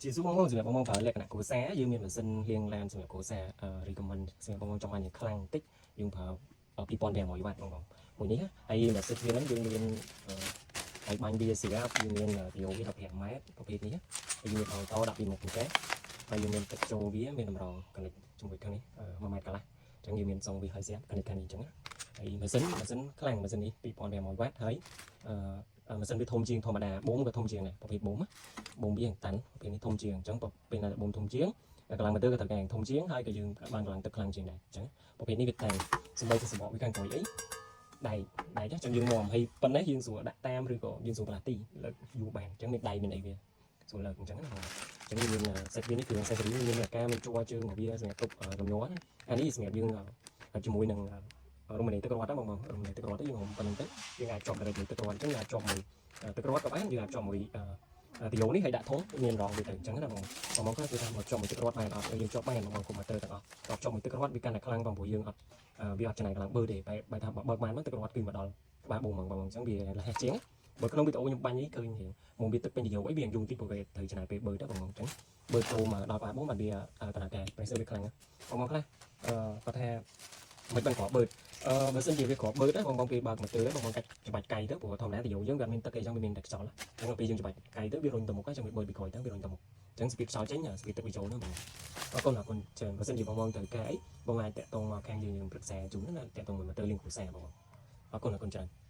ជាសួរបងប្អូនសម្រាប់បងប្អូនប្រើលក្ខណៈគ្រួសារយើងមានម៉ាស៊ីនលាងឡានសម្រាប់គ្រួសារ recommend សម្រាប់បងប្អូនចង់បានយ៉ាងខ្លាំងបន្តិចយើងប្រើ2500វ៉ាត់បងប្អូនមួយនេះហើយម៉ាស៊ីនវាហ្នឹងយើងមានហើយបាញ់វាស្រាប់យើងមានទីយោវា15ម៉ែត្រប្រភេទនេះហើយយើងមាន auto ដាក់ពីមុខកញ្ចែហើយយើងមានទឹកចូលវាមានតម្រង connect ជាមួយខាងនេះ1ម៉ែត្រកន្លះអញ្ចឹងយើងមានសងវាហើយស្រាប់ connect ខាងនេះអញ្ចឹងហើយម៉ាស៊ីនខ្លាំងម៉ាស៊ីននេះ2500វ៉ាត់ហើយអឺម៉ាស៊ីនវាធំជាងធម្មតាបូមក៏ធំជាងដែរប្រភេទបូមបូមវាតាន់ប្រភេទនេះធំជាងអញ្ចឹងពេលណាបូមធំជាងកម្លាំងម៉ូទ័រក៏ត្រូវការធំជាងហើយក៏យើងបានកម្លាំងទឹកខ្លាំងជាងដែរអញ្ចឹងប្រភេទនេះវាតាំងសំបីទៅសបកវាខាងក្រោយអីដៃដៃចុះចឹងយើងមមហើយប៉ុណ្ណេះយើងស្រួលដាក់តាមឬក៏យើងស្រួលផ្លាស់ទីលើកយូរបានអញ្ចឹងមានដៃមានអីវាស្រួលលើកអញ្ចឹងណាអញ្ចឹងយើងមាន set វានេះគឺ accessory មានអាការមានជួរជើងរបស់វាសម្រាប់ទប់រំញ័រអានេះសម្រាប់យើងជាមួយនឹងរមនីទឹករត់ហ្នឹងបងរមនីទឹករត់យើងហុំប៉ុណ្្នឹងទៅយើងអាចជាប់ direct មួយទឹករត់អញ្ចឹងយើងអាចជាប់មួយទឹករត់ក៏បានយើងអាចជាប់មួយទីយោនេះឲ្យដាក់ធុងមានរងវាទៅអញ្ចឹងណាបងបងបងខ្លះគឺថាមកជាប់មួយទឹករត់បានអត់យើងជាប់បានបងបងកុំមកទៅទាំងអស់ដល់ជាប់មួយទឹករត់វាកាន់តែខ្លាំងបងព្រោះយើងអត់វាអត់ចំណាយកម្លាំងបឺទេបែបែថាបើកបានមកទឹករត់គឺមកដល់ក្បាលបូមហ្មងបងអញ្ចឹងវាលះជាងបើក្នុងវីដេអូខ្ញុំបាញ់នេះឃើញរៀងមកវាទឹកពេញទីយោអីវាយូរតិចព្រោះគេត្រូវចំណាយពេលបឺទៅបងអញ្ចឹងបឺចូលមកដល់ក្បាលបូមបានវាដំណើរការ pressure វាខ្លាំងបងបងខ្លះអឺគាត់ថាមិនបានគ្រាប់បឺតអឺបើសិនជាវាគ្រាប់បឺតបងបងពេលបើកមកទើបងបងកាច់ច្បាច់កៃទៅព្រោះធម្មតាទីយោយើងវាអត់មានទឹកអីចឹងវាមានតែខ្យល់អញ្ចឹងពេលយើងច្បាច់កៃទៅវារុញទៅមុខអញ្ចឹងវាបឺតពីក្រោយទៅវារុញទៅមុខអញ្ចឹងស្ពីខ្យល់ចេញស្ពីទឹកវាចូលហ្នឹងបងអរគុណអរគុណច្រើនបើសិនជាបងបងត្រូវការអីបងអាចតាក់ទងមកខាងយើងយើងប្រឹក្សាជូនណាតាក់ទងមួយម៉ូទ័រលាងគ្រួសារបងអរគុណអរគុណច្រើន។